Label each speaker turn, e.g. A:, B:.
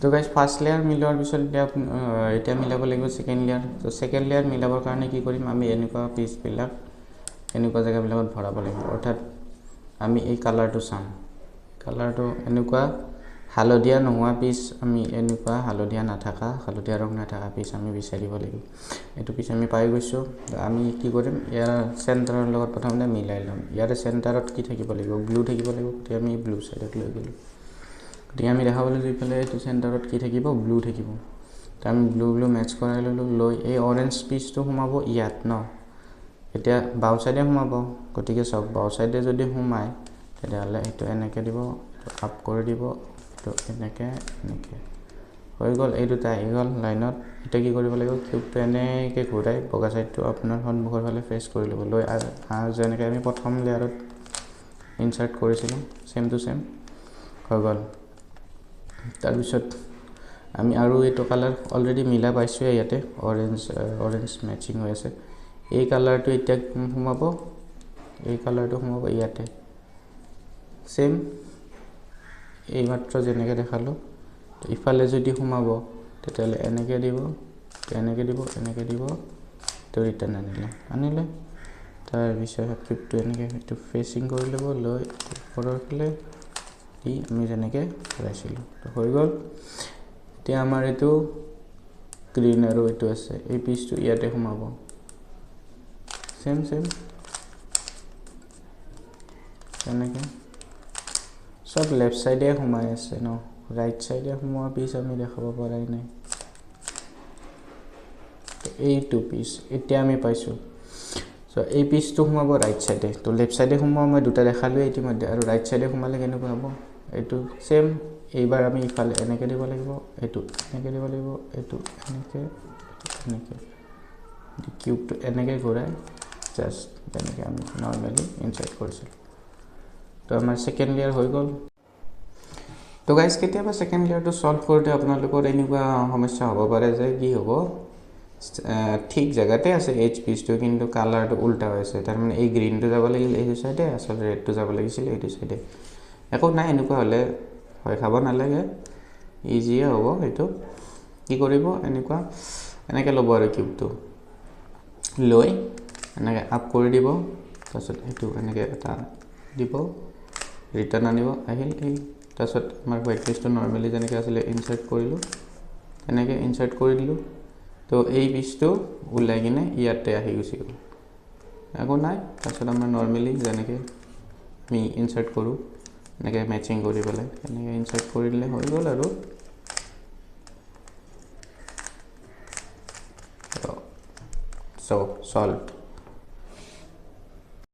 A: তো guys first layer মিলোৱাৰ পিছত এতিয়া মিলাব লাগিব ছেকেণ্ড লেয়াৰ। তো ছেকেণ্ড লেয়াৰ মিলাবৰ কাৰণে কি কৰিম, আমি এনেকুৱা পিচবিলাক এনেকুৱা জেগাবিলাকত ভৰাব লাগিব। অৰ্থাৎ আমি এই কালাৰটো চাম, কালাৰটো এনেকুৱা হালধীয়া নোহোৱা পিচ, আমি এনেকুৱা হালধীয়া নাথাকা, হালধীয়া ৰং নাথাকা পিচ আমি বিচাৰিব লাগিব। এইটো পিচ আমি পাই গৈছোঁ। আমি কি কৰিম, ইয়াৰ চেণ্টাৰৰ লগত প্ৰথমতে মিলাই ল'ম। ইয়াৰে চেণ্টাৰত কি থাকিব লাগিব, ব্লু থাকিব লাগিব। গতিকে আমি ব্লু ছাইডত লৈ গ'লোঁ। গতিকে আমি দেখা পালোঁ যে ইফালে এইটো চেণ্টাৰত কি থাকিব, ব্লু থাকিব। তো আমি ব্লু ব্লু মেটচ কৰাই ল'লোঁ, লৈ এই অৰেঞ্জ পিচটো সোমাব ইয়াত ন, এতিয়া বাওঁ ছাইডে সোমাব। গতিকে চাওক বাওঁ ছাইডে যদি সোমায় তেতিয়াহ'লে এইটো এনেকৈ দিব, এইটো আপ কৰি দিব, এইটো এনেকৈ এনেকৈ হৈ গ'ল। এই দুটা আহি গ'ল লাইনত। এতিয়া কি কৰিব লাগিব, কিউবটো এনেকৈ ঘূৰাই বগা ছাইডটো আপোনাৰ সন্মুখৰ ফালে ফেচ কৰি ল'ব, লৈ যেনেকৈ আমি প্ৰথম লেয়াৰত ইনচাৰ্ট কৰিছিলোঁ ছেম টু ছেম হৈ গ'ল। তাৰপিছত আমি আৰু এইটো কালাৰ অলৰেডি মিলা পাইছোঁৱে, ইয়াতে অৰেঞ্জ অৰেঞ্জ মেচিং হৈ আছে। এই কালাৰটো এতিয়া সোমাব, এই কালাৰটো সোমাব ইয়াতে ছেম এইমাত্ৰ যেনেকৈ দেখালোঁ। ইফালে যদি সোমাব তেতিয়াহ'লে এনেকৈ দিব, এনেকৈ দিব, এনেকৈ দিব, তো ৰিটাৰ্ণ আনিলে। তাৰপিছত কিউবটো এনেকৈ এইটো ফেচিং কৰি ল'ব, লৈ ওপৰৰ ফালে দি আমি যেনেকৈ ভৰাইছিলোঁ তো হৈ গ'ল। এতিয়া আমাৰ এইটো গ্ৰীণ আৰু এইটো আছে, এই পিচটো ইয়াতে সোমাব ছেম ছেম তেনেকৈ। চব লেফ্ট ছাইডে সোমাই আছে ন, ৰাইট ছাইডে সোমোৱা পিচ আমি দেখাব পৰাই নাই। এইটো পিচ এতিয়া আমি পাইছোঁ। চ' এই পিচটো সোমাব ৰাইট ছাইডে, তো লেফ্ট ছাইডে সোমোৱা মই দুটা দেখালোৱে ইতিমধ্যে। আৰু ৰাইট ছাইডে সোমালে কেনেকুৱা হ'ব, এইটো ছেম। এইবাৰ আমি ইফালে এনেকৈ দিব লাগিব, এইটো এনেকৈ দিব লাগিব, এইটো এনেকৈ, এনেকৈ কিউবটো এনেকৈ ঘূৰাই জাষ্ট তেনেকৈ আমি নৰ্মেলি ইনচাৰ্ট কৰিছিলোঁ। তো আমাৰ ছেকেণ্ড লেয়াৰ হৈ গ'ল। তো গাইজ কেতিয়াবা ছেকেণ্ড লেয়াৰটো ছল্ভ কৰোঁতে আপোনালোকৰ এনেকুৱা সমস্যা হ'ব পাৰে যে কি হ'ব, ঠিক জেগাতে আছে এইচ পিচটো কিন্তু কালাৰটো উল্টা হৈ আছে। তাৰমানে এই গ্ৰীণটো যাব লাগিল এইটো ছাইডে, আচলতে ৰেডটো যাব লাগিছিল এইটো ছাইডে। একো নাই, এনেকুৱা হ'লে ভয় খাব নালাগে, ইজিয়ে হ'ব। সেইটো কি কৰিব, এনেকুৱা এনেকৈ ল'ব আৰু কিউবটো লৈ এনেকৈ আপ কৰি দিব, তাৰপিছত সেইটো এনেকৈ এটা দিব, ৰিটাৰ্ণ আনিব, আহিল এই। তাৰপিছত আমাৰ হোৱাইট পিচটো নৰ্মেলি যেনেকৈ আছিলে ইনচাৰ্ট কৰিলোঁ, তেনেকৈ ইনচাৰ্ট কৰি দিলোঁ। তো এই পিচটো ওলাই কিনে ইয়াতে আহি গুচি গ'ল, একো নাই। তাৰপিছত আমাৰ নৰ্মেলি যেনেকৈ আমি ইনচাৰ্ট কৰোঁ এনেকৈ মেচিং কৰি পেলাই তেনেকৈ ইনচাৰ্ট কৰি দিলে হৈ গ'ল আৰু। চ' ছল্ভ।